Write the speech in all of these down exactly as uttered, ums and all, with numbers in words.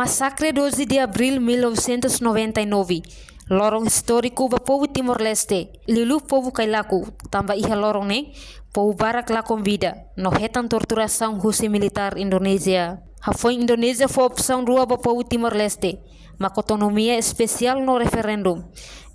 Masakre doze de Abril mil novecentos e noventa e nove, loron istóriku ba povu Timor-Leste, liuliu povu Kailaku, tanba iha loron ne'e povu barak lakon vida no hetan torturasaun husi militár Indonézia. Hafoin Indonézia fó opsaun rua ba povu Timor-Leste, mak autonomia espesiál no referendu.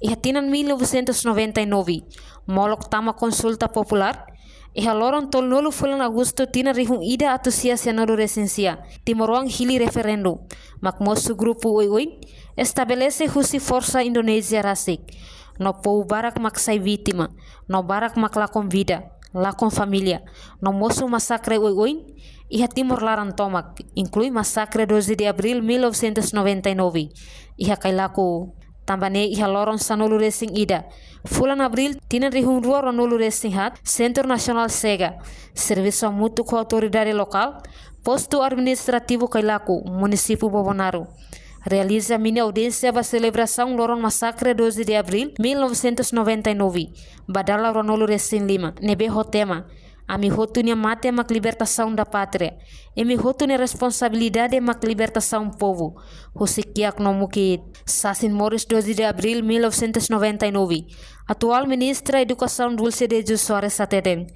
Iha tinan mil novecentos e noventa e nove, molok tama konsulta populár, iha loron tolunulu fulan Agostu tinan rihun ida atus sia sianulu resin sia, timoroan hili referendu, mak mosu grupu oioin estabelese husi forsa Indonézia rasik. No povu barak mak sai vítima, no barak mak lakon vida, lakon família, no mosu masakre oioin iha Timor laran tomak, inklui masakre doze de Abril mil novecentos e noventa e nove iha Kailaku. Tanba ne'e iha loron sanulu resin ida fulan Abril tinan rihun rua ruanulu resin haat, Sentru Nasionál SEGA, servisu hamutuk ho autoridade lokál, Postu Administrativu Kailaku, Munisípiu Bobonaro, realiza mini audiénsia ba selebrasaun loron masakre doze de Abril mil novecentos e noventa e nove, ba dala ruanulu resin lima, ne'ebé ho tema Ami hotu nia mate mak libertasaun da pátria. Imi hotu nia responsabilidade mak libertasaun povu. Husi kiak no mukit. Sasin moris doze de Abril mil novecentos e noventa e nove, atuál Ministra Edukasaun Dulce Dejo Soares hateten,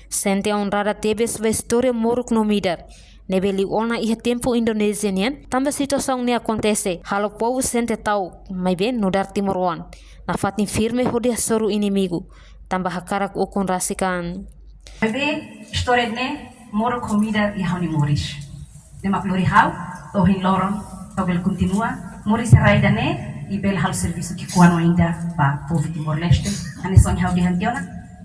sente onrada tebes ba istória moruk no midar ne'ebé liu ona iha tempu Indonézia nian, tanba situasaun ne'e akontese halo povu sente ta'uk, maibé nu'udar timoroan nafatin firme hodi hasoru inimigu, tanba hakarak ukun rasik an. Maibé istória ne'e moruk ho midar iha ha'u-nia moris. Ne'e mak lori ha'u to'o ohin loron, ha'u bele kontinua moris iha rai ida-ne'e, i bele halo servisu ki'ikoan ida ba povu Timor-Leste. Hanesan ohin ha'u dehan tiha ona,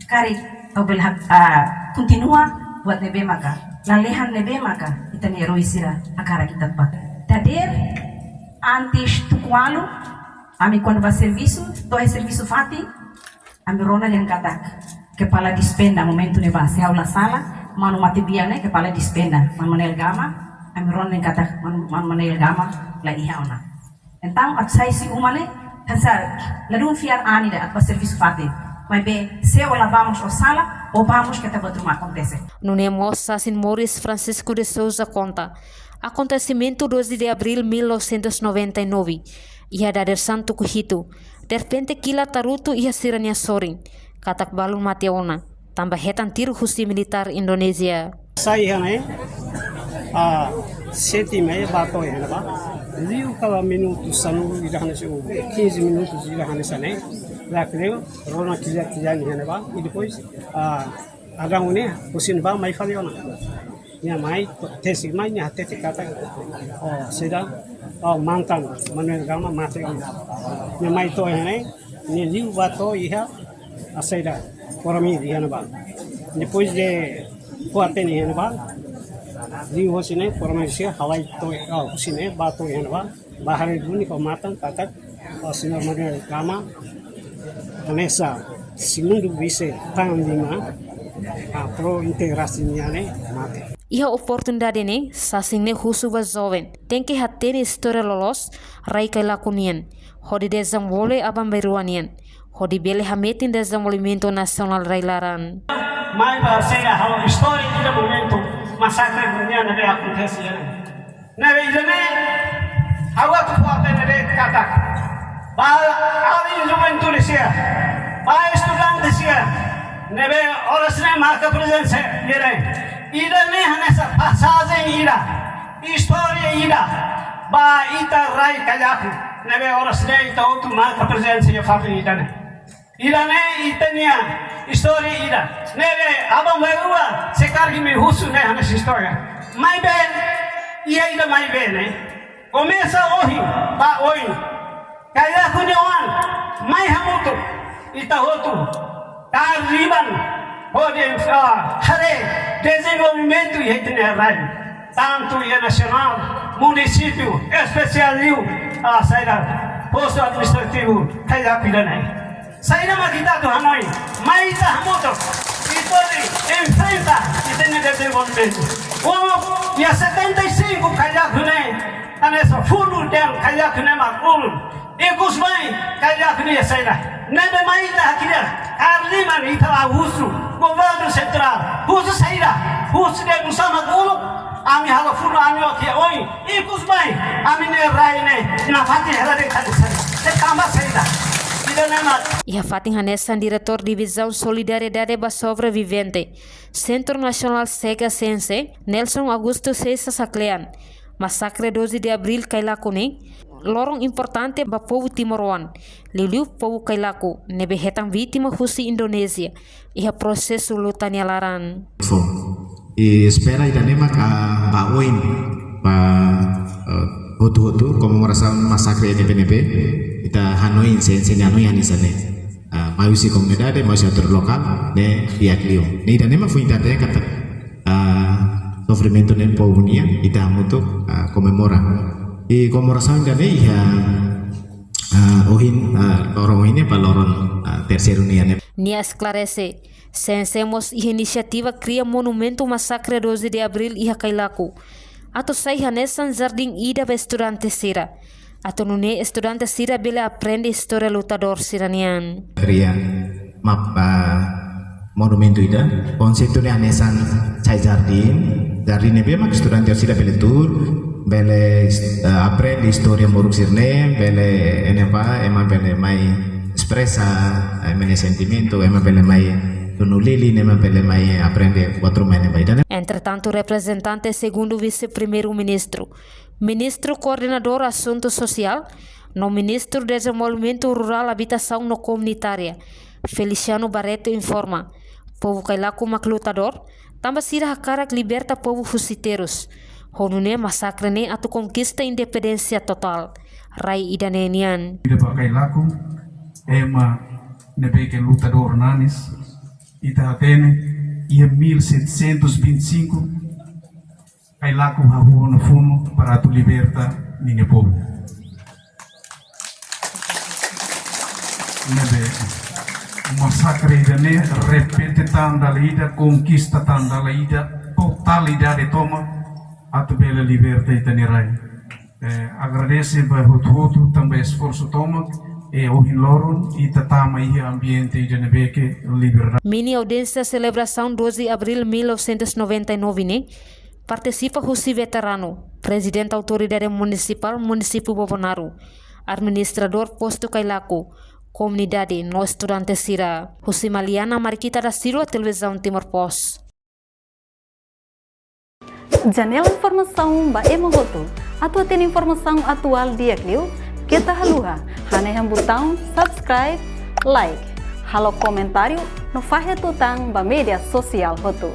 karik ha'u bele hak, ah, kontinua buat ne'ebé maka, lalehan ne'ebé maka ita-nia eroi sira hakarak ita buat. Dadeer, antes tuku ualu, ami kuandu bá servisu, to'o iha servisu fatin, ami rona dehan katak kepala dispenda momentu ne'ebá, se ha'u la sala, manu Matebian ne'e kepala dispenda, manu Manuel Gama, ami rona dehan katak manu, manu Manuel Gama la iha ona. Entaun atu sai husi uma ne'e, hanesan ladún fiar an ida atu bá servisu fatin. Maibé se ó la bá mós ó sala, ó bá mós keta buat ruma akontese. Nune'e mós sasin moris Francisco de Souza konta, akontesimentu doze de Abril mil novecentos e noventa e nove, iha dadeer-saan tuku hitu, derrepente kilat harutu iha sira-nia sorin, katak balun mate ona, tanba hetan tiru husi militár Indonézia. Sai iha ne'e, ah, sete e meia bá to'o iha ne'ebá. Liu kala minutu sanulu ida hanesan, quinze minutos ida hanesan ne'e. Lakleo, rona kilat-kilat iha ne'ebá. I depois, ah, ladún ne'e, husi ne'ebá mai fali ona. Nia mai, to-, tesi mai, nia hatete katak, oh, saida, oh, mantan Manuel Gama mate ona. Nia mai to'o iha ne'e, nia liu bá to'o iha, ah, saida, Koramil iha ne'ebá. Depois de kuartel iha ne'ebá, liu husi ne'e, Koramil sira halai to'o, oh, husi ne'e, bá to'o iha ne'ebá. Bá haree duni ho matan katak, oh, señór Manuel Gama, hanesan segundu vise tan lima, ah, pro integrasi nian ne'e mate. Iha oportunidade ne'e, sasin ne'e husu ba joven, tenke hatene istória loloos rai Kailaku nian, hodi dezenvolve aban-bainrua nian, hodi bele hametin dezenvolvimentu nasionál rai laran. Mai ba sira halo istória ida momentu masakre nian ne'ebé akontese iha ne'e. Ne'ebé ida-ne'e, ha'u atu fó-hatene de'it katak, ba alin juventude sira, ba estudante sira ne'ebé oras ne'e marka prezensa iha ne'e. Ida-ne'e hanesan pasajen ida, istória ida ba ita rai Kailaku ne'ebé oras ne'e ita hotu marka prezensa iha fatin ida-ne'e. Ida-ne'e ita-nia istória ida ne'ebé aban-bainrua se karik imi husu ne'e hanesan istória. Maibé, iha ida maibé ne'e. Komesa ohin ba oin, Kailaku nia oan mai hamutuk, ita hotu kaer liman hodi, ah, haree dezenvolvimentu iha ita-nia rai, tantu iha nasionál, munisípiu, espesiál liu, ah, saida, postu administrativu Kailaku ida-ne'e. Saida mak ita atu hanoin, mai ita hamutuk, ita hodi enfrenta ita-nia dezenvolvimentu. Komu iha setenta e cinco Kailaku ne'e, hanesan funu dehan Kailaku ne'e mak ulun. Ikus mai Kailaku ne'e saida. Ne'ebé mai ita hakilar, kaer liman ita la husu governu sentrál. Husu saida, husu dehan buat sá mak uluk. Ami halo funu ami oke oi, ikus mai, ami ne'e rai ne'e, nafatin hela de'it kali sari. De'it tanba saida. Ida-ne'e mak. Iha fatin hanesan Diretór Divizaun Solidariedade ba Sobrevivente, Sentru Nasionál SEGASENSE, Nelson Augusto Seixas haklean, masakre doze de Abril Kailaku ne'e, loron importante ba povu timoroan, liuliu povu Kailaku, ne'ebé hetan vítima husi Indonézia, iha prosesu luta nia laran. Fó. I espera ida-ne'e mak, ah, ba oin, ba, eh, hotu-hotu, komemorasaun masakre ne'ebé-ne'ebé, ita hanoin, se, se hanoin hanesan ne'e. Ah, mai husi komunidade, mai husi autoridade lokál, ne'e di'ak liu. Ne'e ida-ne'e mak foin ita hatene katak, ah, sofrimentu ne'e povu nian, ita hamutuk, ah, komemora. I komemorasaun ida-ne'e iha, ah, ohin, ah, loron ohin ne'e ba loron, ah, terseiru nian ne'e. Nia esklarese, SENSE mós iha inisiativa kria monumentu masakre doze de Abril iha Kailaku, atu sai hanesan jardín ida ba estudante sira, atu nune'e estudante sira bele aprende istória lutadór sira-nian. Kria mapa monumentu ida, konseitu ne'e hanesan sai jardín, jardín ne'ebé mak estudante sira bele tuur, bele, eh, aprende istória moruk sira-ne'e, bele, eh, ne'ebá, ema bele mai espresa, eh, ema nia sentimentu, ema bele mai tunu lilin, ema bele mai aprende buat ruma ne'ebá ida-ne'e. Entretantu, reprezentante segundu Vise-Primeiru-Ministru, Ministru Koordenadór Asuntu Sosiál, no Ministru Dezenvolvimentu Rurál, Abitasaun no Komunitária, Feliciano Barreto informa, povu Kailaku mak lutadór, tanba sira hakarak liberta povu husi terus. Ho nune'e masakre ne'e atu konkista independénsia totál rai ida-ne'e nian. Ida ba Kailaku, ema ne'ebé ke lutadór nanis, ita hatene, iha mil setecentos e vinte e cinco, Kailaku hahú ona funu para atu liberta ninia povu. Ne'ebé masakre ida-ne'e repete tan dala ida, konkista tan dala ida, totalidade tomak atu bele liberta ita-nia rai. Eh, agradese ba hotu-hotu tanba esforsu tomak, eh, ohin loron ita tama iha ambiente ida ne'ebé ke liberdade. Mini audiénsia selebrasaun doze Abril mil novecentos e noventa e nove ne'e, partisipa husi veteranu, Prezidente Autoridade Munisipál Munisípiu Bobonaro, administradór postu Kailaku, komunidade no estudante sira. Husi Maliana Marquita da Silva, Televizaun Timor Post. Janela informasaun ba ema hotu. Atu hatene informasaun atuál di'ak liu, keta haluha hanehan butaun subscribe, like, halo komentáriu no fahe tutan ba média sosiál hotu.